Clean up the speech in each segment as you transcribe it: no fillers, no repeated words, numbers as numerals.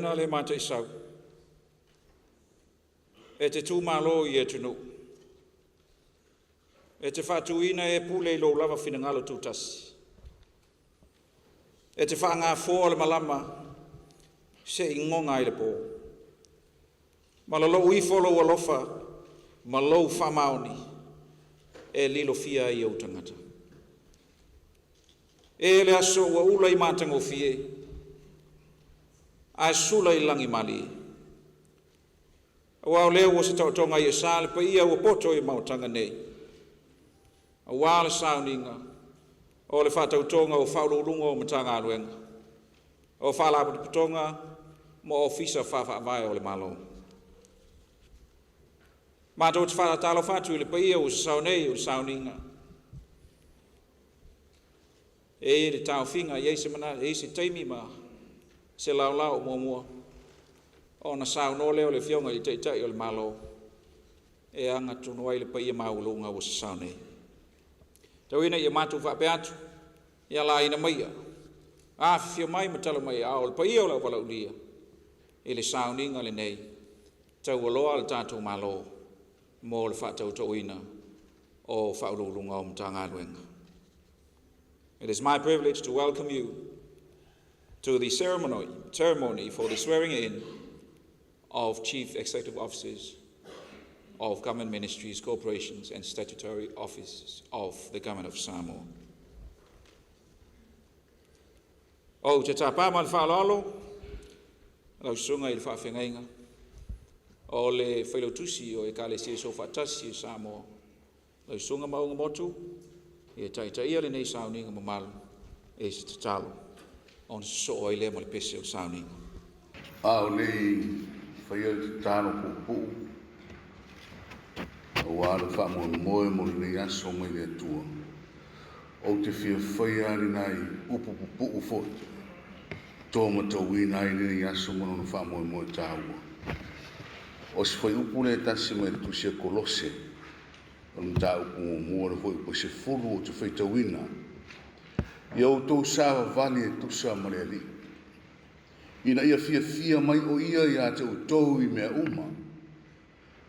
Taualoina le mataisau e te tumalo i atunuu, e te faatuina e pule i lou lava finagalo tutasi, e te faagafoa le malama se'i goga ai le po, ma lolou ifo lou alofa ma lou faamaoni e lilofia ai ou tagata. E le aso ua ula i matagofie ae sula i lagimalie, aua o lea ua se taotoga i esa le paia ua poto i maotaga nei, aua le sauniga o le faatautoga o Ofisa Sili o Pulega o Matagaluega, o Faalapotopotoga ma Ofisa Faavae o le Malo. Matou te faatalofa atu i le paia ua sasao nei o le sauniga. E i ai le taofiga, e i ai se manatu, e i ai se taimi ma se laolao muamua ona saunoa lea o le Afioga i le Taitai o le Malo e aga tonu ai le paia maualuga ua sasao nei. Tau ina ia matou faapea atu, ia laina maia, afifio mai ma tala mai aao le paia o le auvalaaulia i le sauniga lenei taualoa a le tatou Malo mo le faatautoina o Ofisa Sili o Pulega o Matagaluega. It is my privilege to welcome you to the ceremony for the swearing in of Chief Executive Officers of government ministries, corporations, and statutory offices of the Government of Samoa. Ou te tapa ma le faaaloalo lau Susuga i le Faafeagaiga o le Failautusi o Ekalesia Soofaatasi a Samoa, lau Susuga Mauga Motu, e taitaia lenei sauniga mamalu i se tatalo ona sosoo ai lea ma le pese o le sauniga. A o le i faia le tatalo puupuu aua le faamoemoe mo lenei aso mai le Atua, ou te fia faia ni nai upu pupuu foi to matauina ai lenei aso ma lona faamoemoe taua. O se fuaiupu lea e tasi mai le tusi a Kolose, o le mataupu muamua le fuaiupu e 10 ou te faitauina. Ia outou savavali e tusa ma le Alii, ina ia fiafia mai o ia ia te outou i mea uma,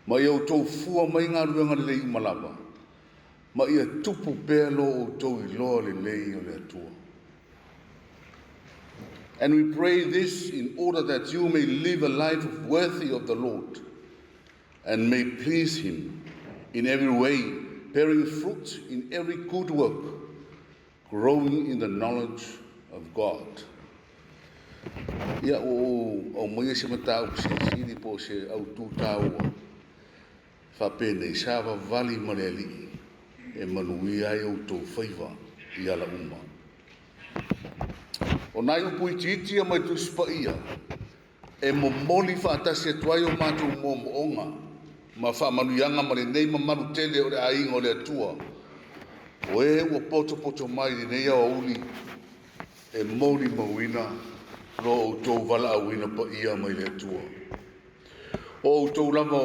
ma ia outou fua mai galuega lelei uma lava, ma ia tupu pea lo outou iloa lelei o le Atua. And we pray this in order that you may live a life worthy of the Lord and may please Him in every way, bearing fruit in every good work, growing in the knowledge of God. Ia ua ou aumaia se mataupu silisili po o se autū taua faapenei, savavali ma le Alii e manuia ai outou faiva i ala uma. O nai upu itiiti ia mai Tusi Paia e momoli faatasi atu ai o matou moomooga ma faamanuiaga ma lenei mamalu tele o le aiga o le Atua o e ua potopoto mai i lenei aoauli e molimauina lo outou valaauina paia mai le Atua. O outou lava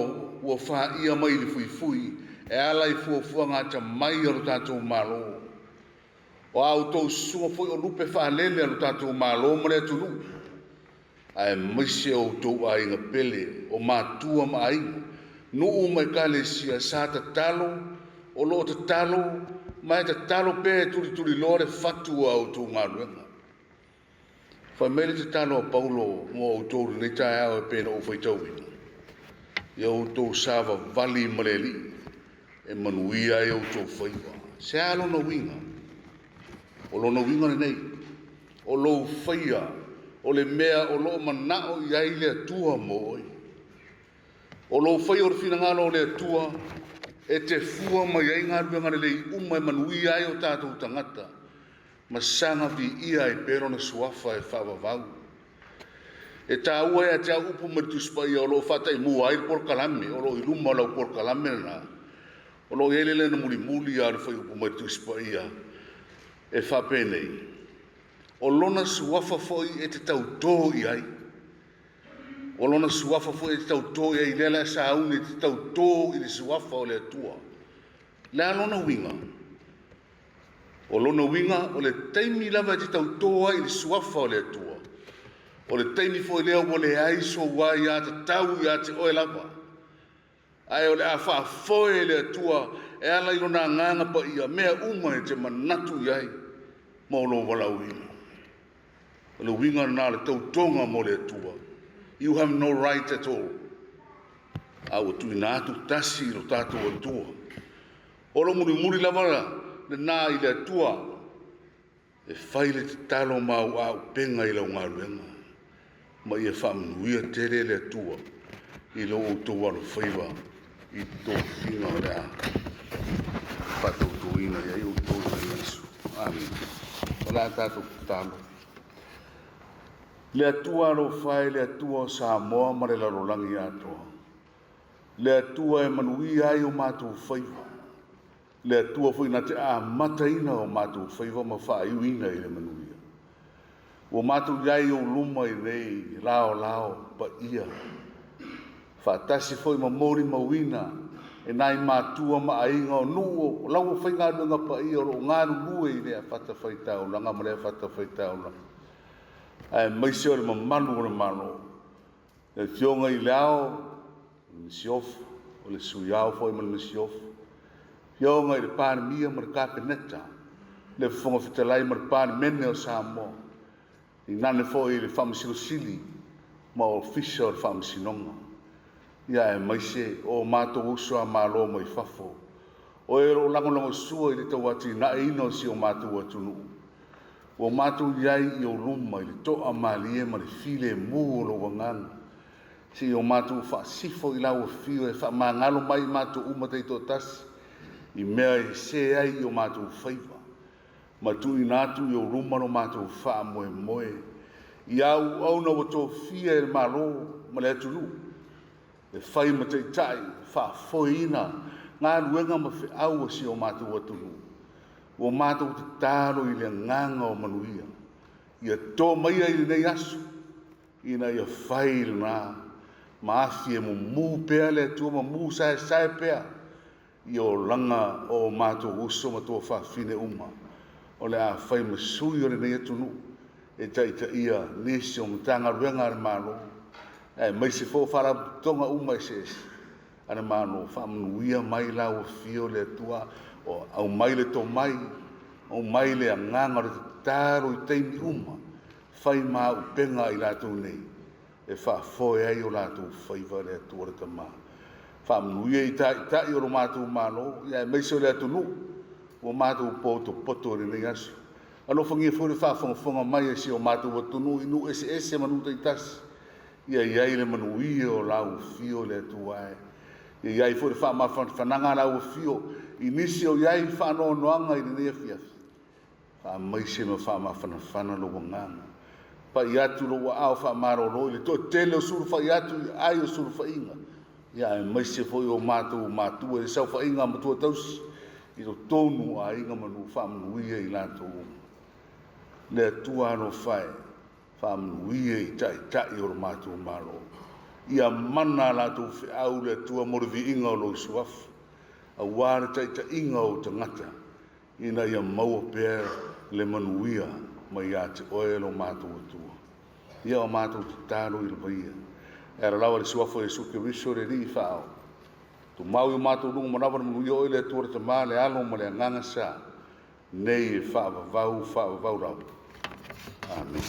ua faia mai i le fuifui e ala i fuafuaga atamai a lo tatou Malo. O a outou susuga foi o lupe faalele a lo tatou Malo ma le atunuu, aemaise o outou aiga pele o matua ma aiga, nuu ma ekalesia sa tatalo, o loo tatalo ma e tatalo pea e tulituliloa le fatu o a outou galuega. Fai mai le tatalo a Paulo mo outou lenei taeao e pei ona ou faitauina, ia outou savavali ma le Alii e manuia ai outou faiva. Se a lona uiga? O lona uiga lenei, o lou faia o le mea o loo manao i ai le Atua mo oe. O lou faia o le finagalo o le Atua e te fua mai ai galuega lelei uma e manuia ai o tatou tagata, ma saga viia ai pea lona suafa e faavavau. E taua ia te au upu mai le Tusi Paia o loo faataimua ai le polokalame, o loo i luma o lau polokalame lena, o loo i ai le lena mulimuli a o le fuaiupu mai le Tusi Paia e faapenei, o lona suafa foi e te tautō i ai. O lona suafa foi e te tautō i ai, lea la e sauni e te tautō i le suafa o le Atua. Le a lona uiga? O lona uiga, o le taimi lava e te tautō ai i le suafa o le Atua, O le taimi foi lea ua leai sou aiatatau ia te oe lava, ae o le a faafoe e le Atua e ala i Lona Agaga Paia mea uma e te manatu i ai mo lou valaauina. O le uiga lena o le tautoga mo le Atua. You have no right at all. A ua tuuina atu tasi i lo tatou Atua. O lou mulimuli lava lena i le Atua e fai le tatalo ma auaupega i lau galuega, ma ia faamanuia tele le Atua i lo outou alofaiva i tofiga o le a faatautoina i ai outou i lenei aso. Amene. O le a tatou tatalo. Le Atua alofa e, le Atua o Samoa ma le lalolagi atoa, le Atua e manuia ai o matou faiva, le Atua foi na te amataina o matou faiva ma faaiuina i le manuia. Ua matou i ai i ou luma i nei laolao paia, faatasi foi ma molimauina e nai matua ma aiga o nuu o lau faigaluega paia o loo galulue i lea fatafaitaulaga ma lea fatafaitaulaga, aemaise o le mamalu o le Malo, le Afioga i le Ao, le Masiofo, o le Sui Ao foi ma le Masiofo, Afioga i le Palemia ma le Kapeneta, le Fofoga Fetalai ma le Palemene o Samoa, inane foi le Faamasino Sili ma Ofisa o le Faamasinoga, ia aemaise o matou uso a Malo mai fafo, o e o loo lagolagosua i le tauatiaeina o si o matou atunuu. Ua matou i ai i ou luma i le toamalie ma le filemu o lou agaga, seia o matou faasifo i lau afio e faamagalo mai i matou uma taitoatasi i mea e sese ai i o matou faiva, ma tuuina atu i ou luma lo matou faamoemoe i auauna ua tofia e le Malo ma le atunuu e fai ma taitai faafoeina galuega ma feau a si o matou atunuu. Ua matou tatalo i le agaga o manuia ia to maia i lenei aso, ina ia fai lena ma afi e mumu pea le Atua ma mu saesae pea i olaga o matou uso ma tuafafine uma o le a fai ma sui o lenei atunuu e taitaia nisi o Matagaluega a le Malo, aemaise foi o Faalapotopotoga uma eseese a le Malo. Faamanuia mai lau afio le Atua, o aumai le tomai, aumai le agaga o le tatalo i taimi uma, fai ma auupega i latou nei e faafoe ai o latou faiva. Le Atua le Tama, faamanuia i taitai o lo matou Malo, aemaise o le atunuu ua matou potopoto i lenei aso. Alofagia foi le faafogafoga mai a si o matou atunuu i nuu eseese ma nuu taitasi, ia i ai le manuia o lau afio le Atua e. Ia i ai foi le faamafanafanaga a lau afio i nisi o i ai faanoanoaga i lenei afiafi, faamaise ma faamafanafana lou agaga. Pai atu lou aao faamalolo i le toatele o sulufai atu i ai o sulufaiga, ia aemaise foi o matou matua i le saofaiga matua tausi i totonu o aiga ma nuu, faamanuia i latou uma. Le Atua alofa e, faamanuia i taitai o le matou Malo, ia mana a latou feau le Atua mo le viiga o lou suafa, aua le taitaiga o tagata ina ia maua pea le manuia mai ia te oe lo matou Atua. Ia o matou tatalo i lava ia e alalawa le suafa o Iesu Keriso le Alii faaao. Tumau i o matou luga manava le manuia oe le Atua le Tamā, le Alo ma le Agaga sa, nei e faavavau faavavau lava. Amene.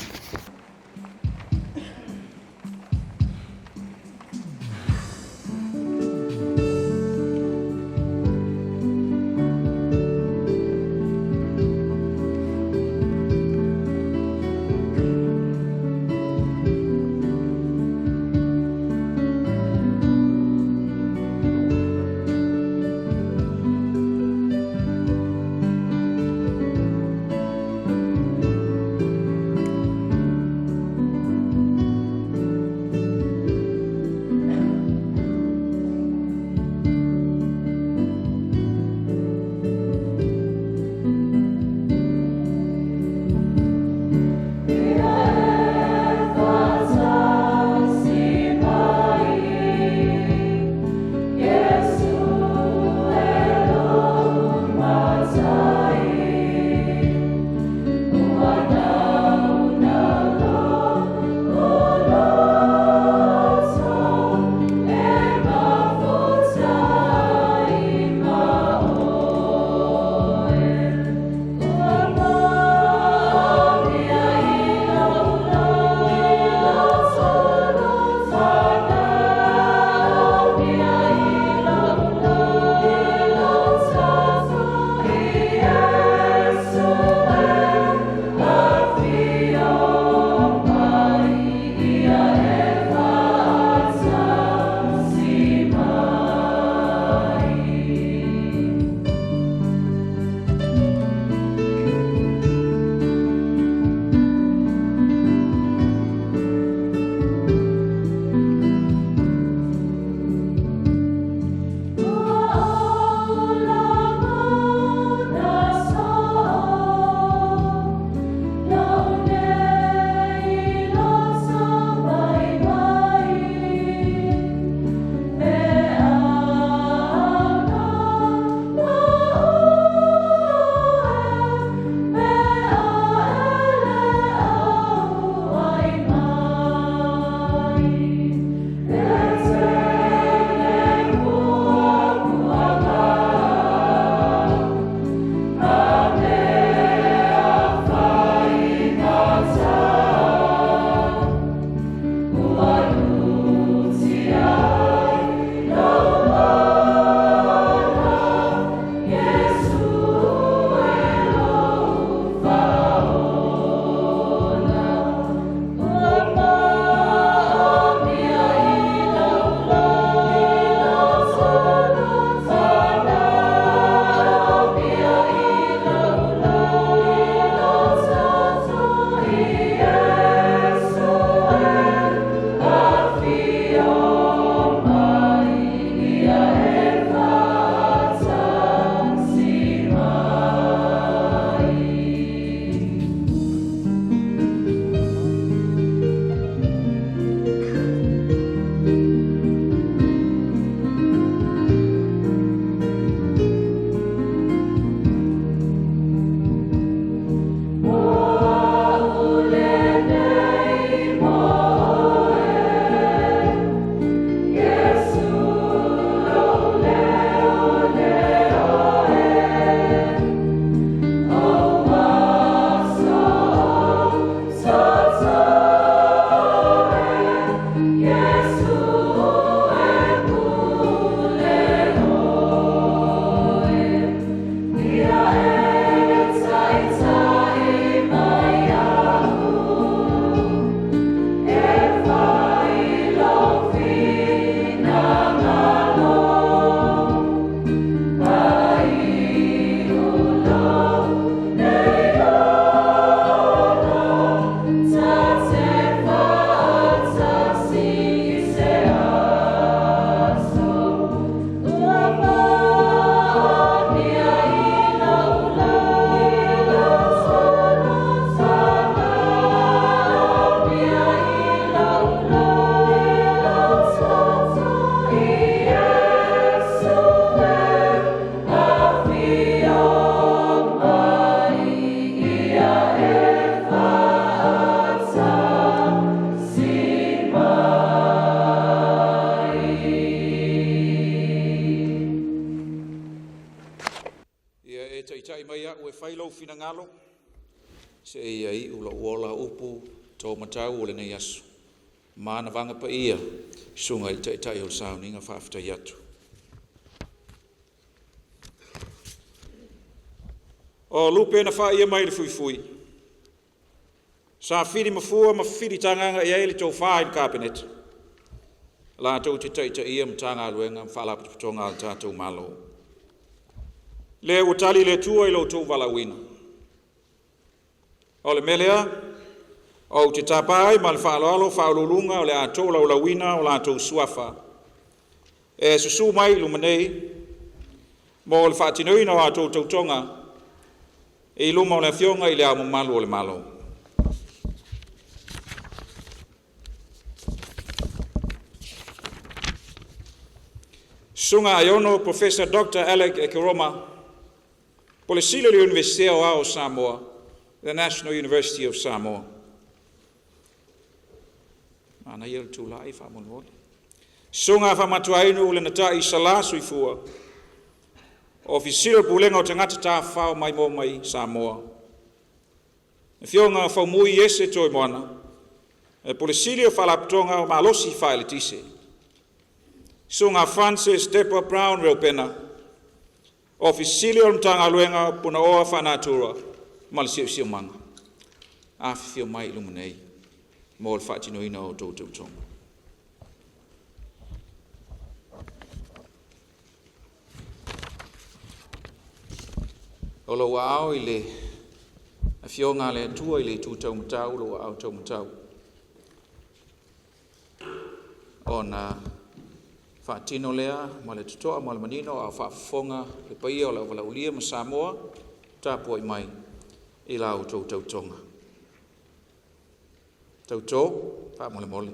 finagalo, se ia iu lou ola upu taumatau o lenei aso. Ma na vanga paia, susuga i le Taitai o le sauniga faafetai atu. O lupe na faia mai le fuifui, sa fili mafua ma fili tagaga i ai le tofa i le Kapeneta, latou te taitaia Matagaluega ma Faalapotopotoga a le tatou Malo. Lea ua tali le Atua i lo outou valaauina. O le mea lea, ou te tapa ai ma le faaaloalo faauluuluga o le a tolaulauina o latou suafa e susū mai i luma nei mo le faatinoina o a outou tautoga i luma o le Afioga i le Ao Mamalu o le Malo. Susuga Aiono Professor Dr. Alec Ekeroma, Pule Sili o le Iunivesite Aoao o Samoa, the National University of Samoa. Manaia le tulai faamolemole. Susuga Faamatuainu Lenatai Sala Soifua, Ofisa Sili o Pulega o Tagata Tafafao Maimoa Mai Samoa. Afioga Faumui Ese Toemoana, e Pule Sili o Faalapotopotoga o Malosi Faaeletise. Susuga Francis Depa Brown Reupena, Ofisa Sili o le Matagaluega o Punaoa Faanatura ma le Siosiomaga. Afifio mai i luma nei mo le faatinoina o outou tautoga. O lou aao i le Afioga a le Atua i le itu taumatau, lou aao taumatau, ona faatino lea ma le totoa ma le manino a o faafofoga le paia o le auvalaulia ma Samoa tapuai mai i la outou tautoga. Tauto, faamolemole.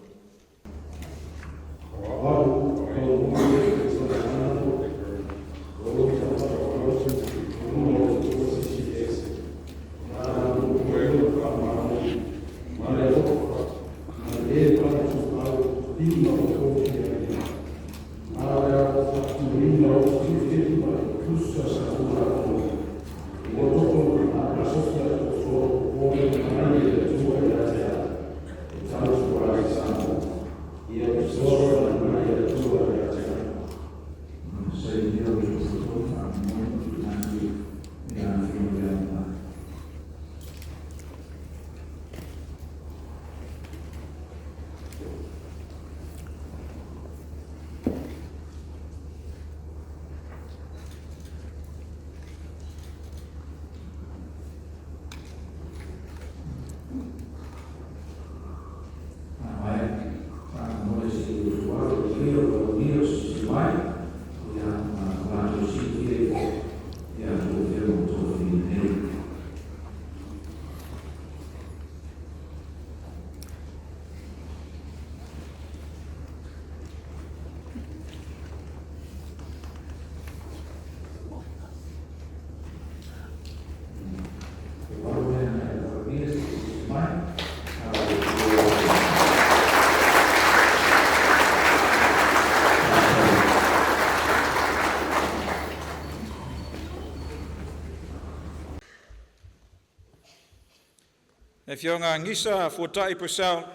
Afioga Gisa Fuatai Purcell,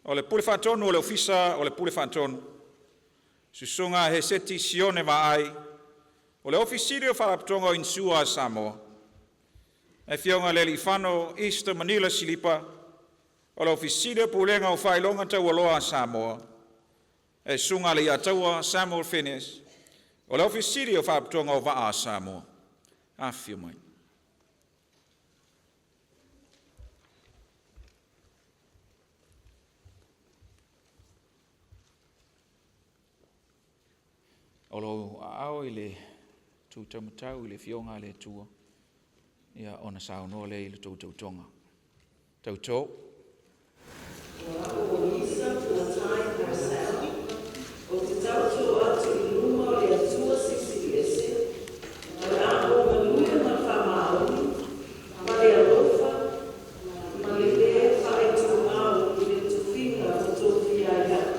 o le Pule Faatonu o le Ofisa o le Pule Faatonu. Susuga Heseti Sione Vaai, o le Ofisa Sili o Faalapotopotoga o Insua a Samoa. Afioga Lealiifano Easter Manila Silipa, o le Ofisa Sili o Pulega o Faailoga Taualoa a Samoa. E Susuga Leiataua Samuel Finees, o le Ofisa Sili o Faalapotopotoga o Vaa a Samoa. Afifio mai. O lou aao i le tūtaumatau i le Afioga a le Atua, ia ona saunoa lea i le tou tautoga. Tautō. O au o Gisa Fuatai Purcell, ou te tautō atu i luma o le Atua Silisili Ese, o le a ou manuia ma le faamaoni, ma le alofa, ma le lē faaituau i le tofiga ua tofia ai au.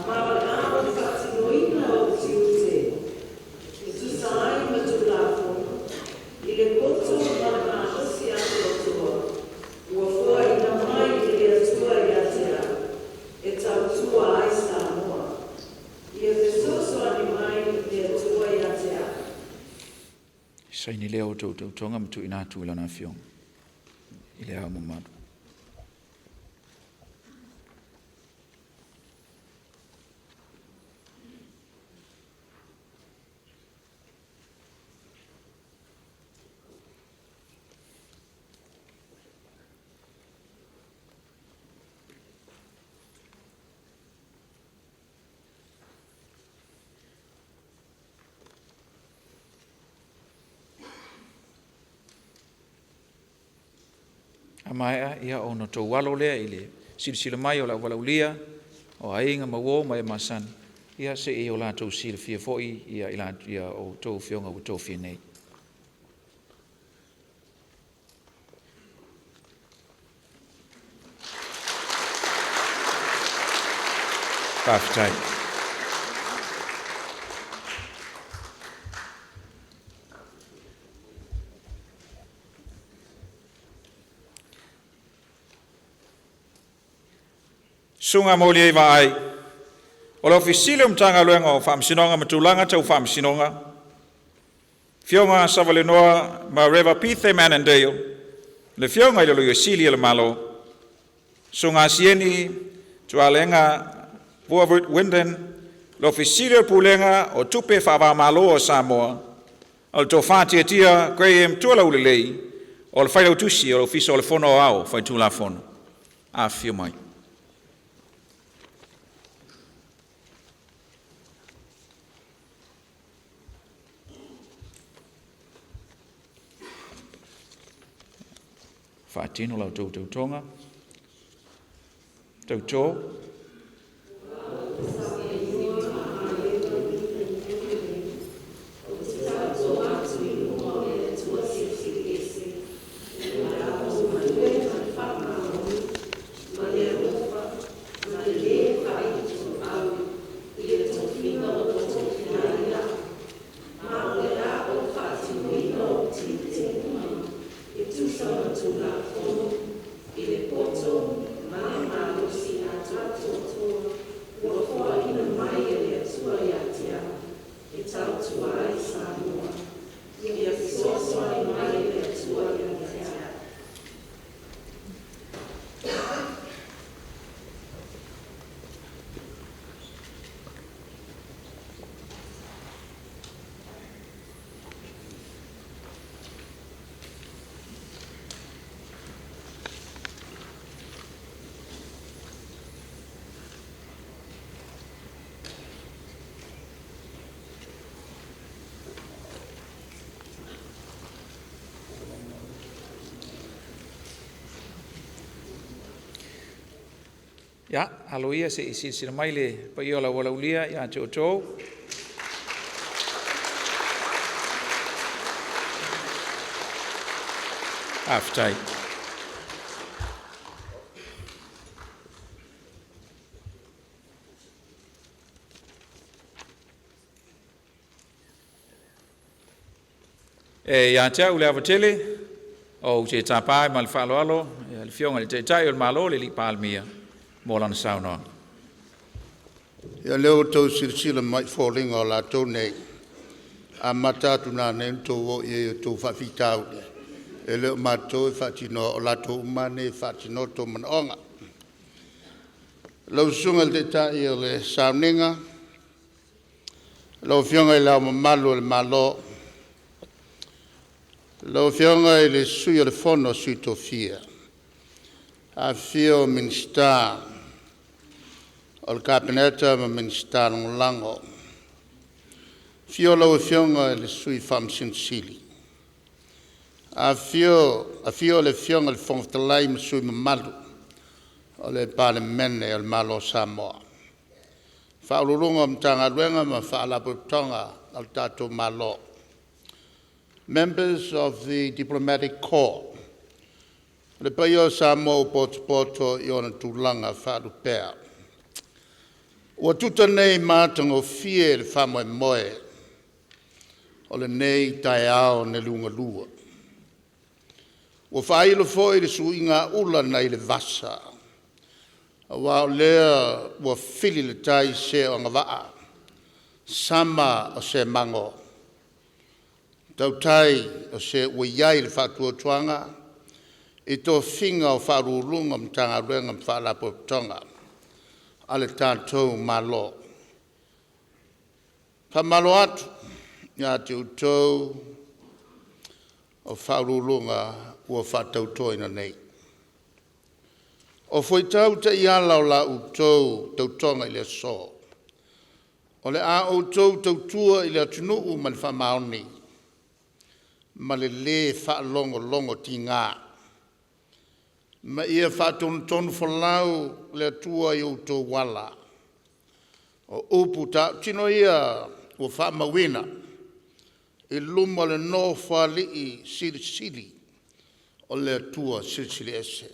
Ma o le a ou faatinoina ou tiute, e tusa ai ma Tulafono, i le poto Saini lea o outou tautoga ma tuuina atu i Lana Afioga i le ao mamalu. A maea, ia ona outou alo lea i le silasila mai o le auvalaulia o aiga ma uo ma e masani, ia se i o latou silafia foi ia outou afioga ua tofia nei. Faafetai. Susuga Moliai Vaai, o le Ofisa Sili o Matagaluega o Faamasinoga ma Tulaga Tau Faamasinoga, Afioga Savalenoa Mareva Piite Menandale, le Afioga i le Loia Sili a le Malo, Susuga Sieni Tualega Wynden, le Ofisa Sili o Pulega o Tupe Faava-o-Malo a Samoa, o le Tofa Tiatia Graeme Tualaulelei, o le Failautusi o le Ofisa o le Fono Aoao Faitulafono. Afifio mai. Faatino la outou tautoga. Tauto. Ia, alo ia se i silasila mai le paia o le aualaulia ia te outou. Faafetai. E ia te au le ava tele, ou te tapa ai ma le faaaloalo le Afioga i le Taitai o le Malo, le Palemia, mo lana saunoaga. Ia lea ua outou silasila mai i foliga o latou nei, e amata atu nanei ona outou o i ai i a outou faafitauli, e le o matou e faatinoa, o latou uma lava nei e faatinoa outou manaoga. Lau Susuga i le Taitai o le Sauniga, lau Afioga i Le Ao Mamalu o le Malo, lau Afioga i le Sui o le Fono a Sui Tofia, afifio Minisita o le Kapeneta ma Minisita Lagolago. Afio lau Afioga i le Sui Faamasino Sili, afio le Afioga i le Fofoga Fetalai ma sui usufono mamalu o le Palemene o le Malo o Samoa, Ofisa Sili o Pulega o Matagaluega ma Faalapotopotoga a le tatou Malo, members of the Diplomatic Corps. Le paia o Samoa ua potopoto i ona tulaga faalupea, ua tuta nei i matagofie le faamoemoe o lenei taeao na liugalua. Ua faailo foi le suiga ula nai le vasa aua o lea ua fili le tai i se o agavaa sama o se mago. Tautai o se ua i ai le faatuatuaga i tofiga o Ofisa Sili o Pulega o Matagaluega ma Faalapotopotoga a le tatou Malo. Faamalo atu ia te outou o Ofisa Sili o Pulega ua faatautoina nei. O fuaitau taiala o la outou tautoga i le aso, o le a outou tautua i le atunuu ma le faamaoni ma le lē faalogologotiga, ma ia faatonutonufolau le Atua i outou ala. O upu tautino ia ua faamauina i luma o le Nofoalii Silisili o le Atua Silisili Ese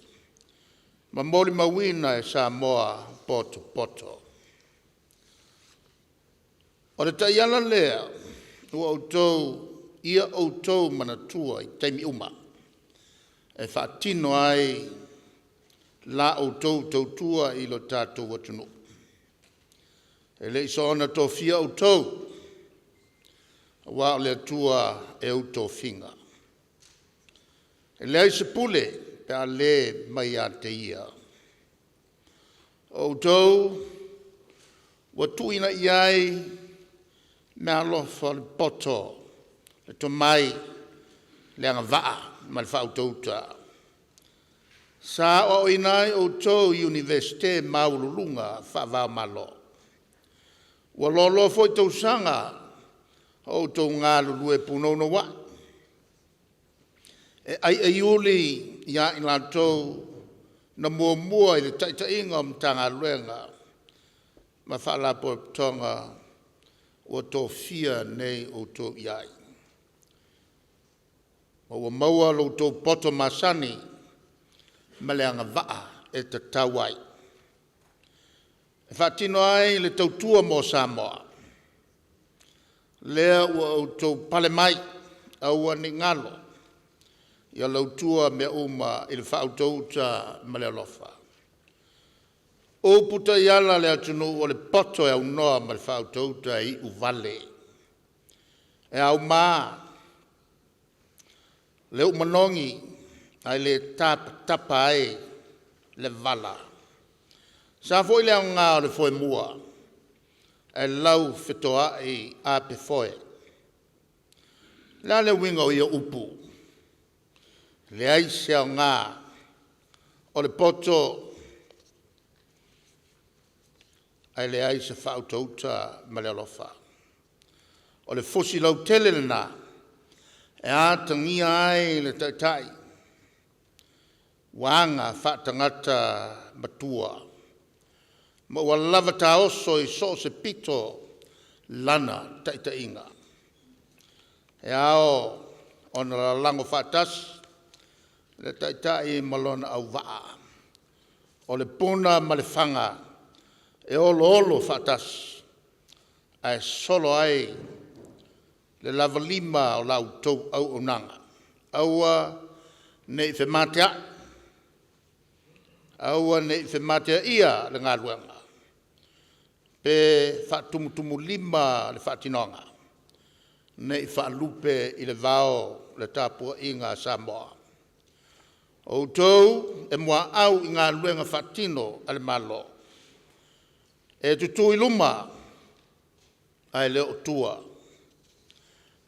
ma molimauina e Samoa potopoto. O le taiala lea ua ia outou manatua i taimi uma e faatino ai la outou tautua i lo tatou atunuu. E le i soona tofia outou aua o le Atua e ou tofiga. E leai se pule pe a le mai ia te Ia. O outou ua tuuina i ai meaalofa o le poto, le tomai, le agavaa ma le faautauta. Sa aoaoina ai outou i Iunivesite maualuluga faava-o-Malo. Ua loaloa foi tausaga o outou galulue punounou ai, e aiaiuli ia i latou na muamua i le taitaiga o Matagaluega ma Faalapotopotoga ua tofia nei outou i ai, ma ua maua lo outou poto masani ma le agavaa e tatau ai e faatino ai le tautua mo Samoa. Lea ua outou pale mai, aua ne i galo ia lautua mea uma i le faautauta ma le alofa. O upu taiala a le atunuu, o le poto e aunoa ma le faautauta e iuvale. E auma le uu manogi ae le tapatapa ai le vala. E sa foi le aoga o le foemua ae laufetoai apefoe. O le a le uiga o ia upu? E leai se aoga o le poto ae leai se faautauta ma le alofa. O le fusi lautele lena e atagia ai le taitai ua aga faatagata matua ma ua lava taoso i so o se pito lana taitaiga. E ao ona lalago faatasi le taitai ma lona auvaa. O le puna ma le faga e oloolo faatasi ae solo ai le lavalima o la outou auaunaga. Aua ne i femateai, aua ne i femateaia le galuega pe faatumutumulima le faatinoga, ne i faalupe i le vao le tapuaiga a Samoa. O outou e muaau i galuega faatino a le Malo, e tutu i luma ae le o tua.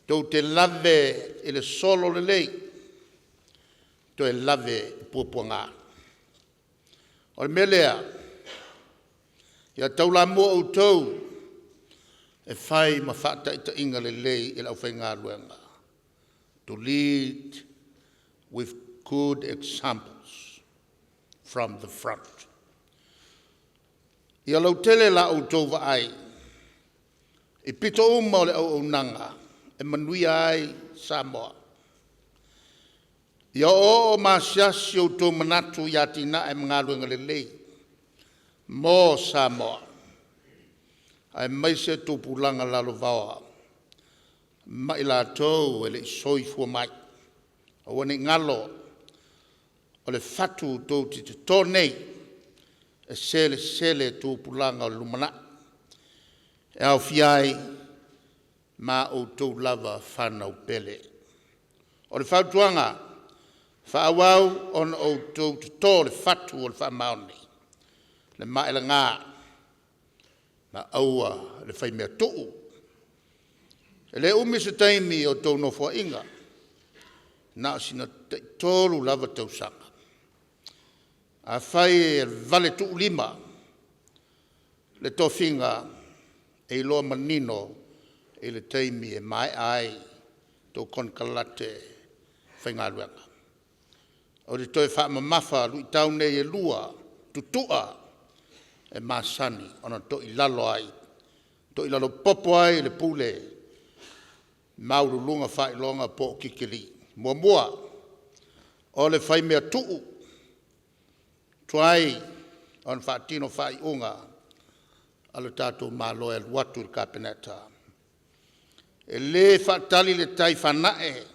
Tou te lave i le sololelei, toe lave i puapuaga. O le mea lea, ia taulamua outou e fai ma faataitaiga lelei i le aufaigaluega, to lead with good examples from the front. Ia lautele la outou vaai i pito uma o le auaunaga e manuia ai Samoa. Ia oooo ma asiasi outou manatu i atinae ma galuega lelei mo Samoa aemaise tupulaga lalovaoa ma i latou e le i soifua mai. Aua ne i galo o le fatu tou te toto nei e selesele tupulaga o le lumanai e aofia ai ma a outou lava fanau pele. O le fautuaga, faaauau ona outou toto le fatu o le faamaoni, le maelaga, ma aua le faimea tuu. E le umi se taimi o le tou Nofoaiga, na o sina taitolu lava tausaga. Afai e valetuulima le tofiga, e iloa manino i le taimi e maea ai tou konekarate faigaluega. Ou te toe faamamafa luitau nei e lua tutua e masani ona toilalo popo ai le Pule maualuluga faailoga po o tikeri. Muamua, o le faimea tuu, tuai ona faatino faaiuga a le tatou Malo e alu atu i le Kapeneta. E le faatali le tai fanae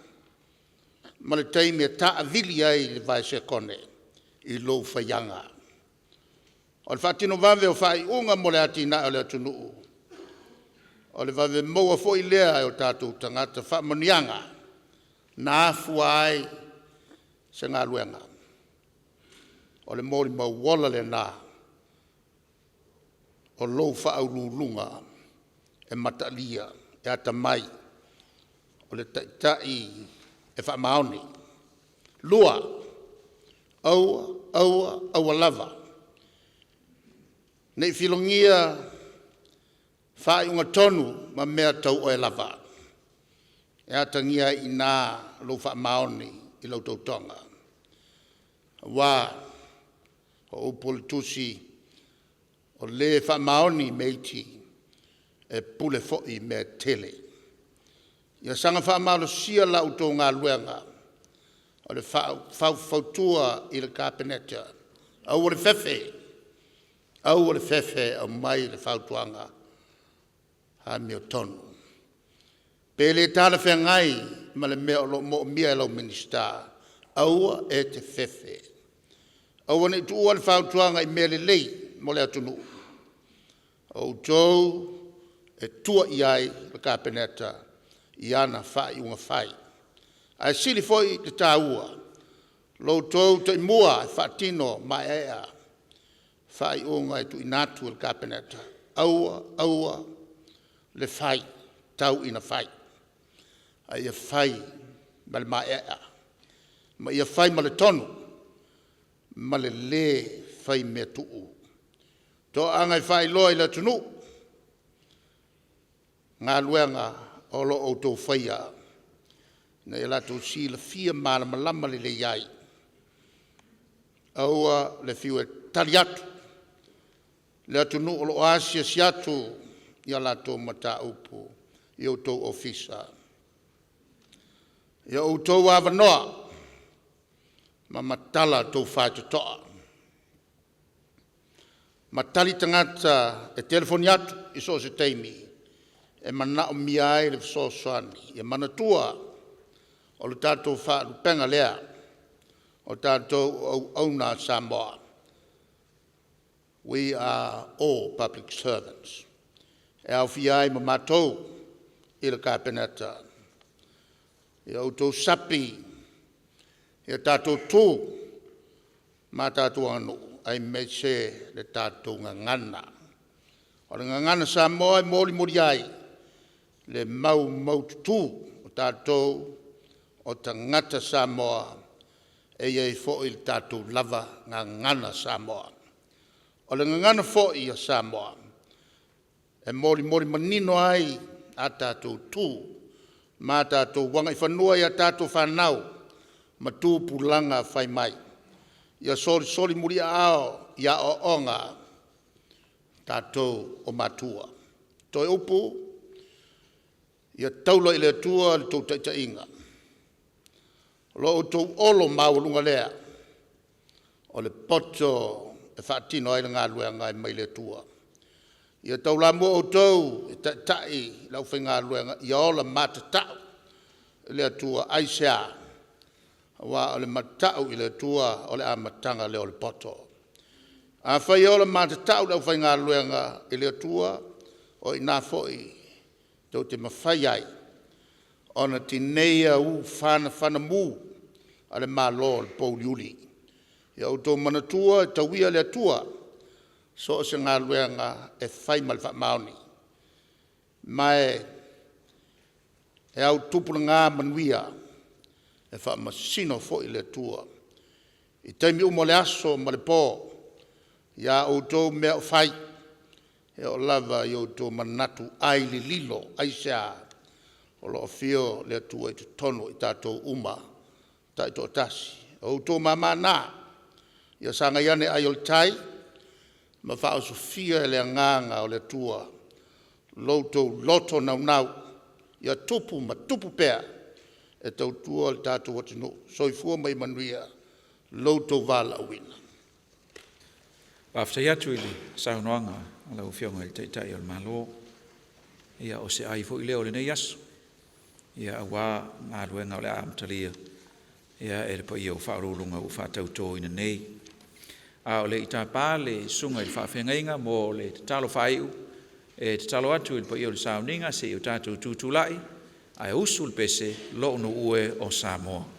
ma le taimi e taavili ai le vaesekone i lou faiaga. O le faatino vave o faaiuga mo le atinae o le atunuu, o le vave maua foi lea e o tatou tagata faamanuiaga na afua ai se galuega. O le molimau ola lena o lou faauluuluga e mataalia, e atamai, o le Taitai e faamaoni. Lua, aua, aua, aua lava ne i filogia faaiuga tonu ma mea tau oe lava, e atagia ai i ina lou faamaoni i lau tautoga. Aua o upu o le Tusi, “O le faamaoni i mea iti, e pule foi i mea e tele.” Ia saga faamalosia la outou galuega o le faufautua i le Kapeneta, aua le fefe, aua le fefe e aumai le fautuaga amiotonu. Pe le talafeagai ma le mea o lo o moomia e lau Minisita, aua e te fefe. Aua ne i tuua le fautuaga i mea lelei mo le atunuu. O outou e tua i ai le Kapeneta i ana faaiuga fai. Ae sili foi le taua lo outou taimua e faatino maeaea faaiuga e tuuina atu e le Kapeneta. Aua aua le fai tau ina fai, a ia fai ma le maeaea ma ia fai ma le tonu ma le lē faimea tuu. Toaga e faailoa i le atunuu galuega o lo o outou faia ina ia latou silafia malamalama lelei ai. Aua le fiu e tali atu le atunuu o lo o asiasi atu i a latou mataupu i outou ofisa. Ia outou avanoa ma matala tou faitotoa, ma tali tagata e telefoni atu i so o se taimi e manaomia ai le fesoasoani. Ia manatua, o le tatou faalupega lea, o tatou o auauna a Samoa, we are all public servants. E aofia ai ma matou i le Kapeneta. Ia outou sapi ia tatou tu ma a tatou aganuu aemaise le tatou gagana. O le gagana Samoa e molimoli ai le maumaututu o tatou o tagata Samoa, e i ai foi le tatou lava gagana Samoa. O le gagana foi a Samoa e molimoli manino ai a tatou tu ma a tatou agaifanua i a tatou fanau ma tupulaga fai mai. Ia solisoli muliaao i aoaoga a tatou o matua. Toe upu, ia taula i le Atua le tou taitaiga. O lo outou olo maualuga lea o le poto e faatino ai le galuega e mai le Atua. Ia taulamua outou e taitai le aufaigaluega ia ola matatau i le Atua. Aisea? Aua o le mata'u i le Atua o le amataga lea o le poto. Afai e ola matatau le aufaigaluega i le Atua, o i ina foi e tou te mafai ai ona tineia ū fanafanamu a le Malo o le pouliuli. Ia outou manatua e tauia le Atua so o se galuega e fai ma le faamaoni, ma e au tupulaga manuia e faamasino foi le Atua. I taimi uma o le aso ma le po i a outou mea o fai, e oo lava i o outou manatu ai lililo. Aisea? O lo o afio le Atua i totonu o i tatou uma taitoatasi. O outou mama na, ia sagai ane ai o le tai ma faaosofia e le agaga o le Atua lo outou loto naunau ia tupu ma tupu pea e tautua le tatou atunuu. Soifua ma ia manuia lo outou valaauina. Faafetai atu i le saunoaga a lau Afioga i le Taitai o le Malo. Ia o se ai foi lea o lenei aso aua galuega o le a amatalia e le paia o Ofisa Sili o Pulega ua faatautoina nei. A o le i tapa le Susuga i le Faafeagaiga mo le tatalo faaiu, e tatalo atu i le paia o le sauniga se i o tatou tutulai ae usu le pese, “Lou nuu e o Samoa”.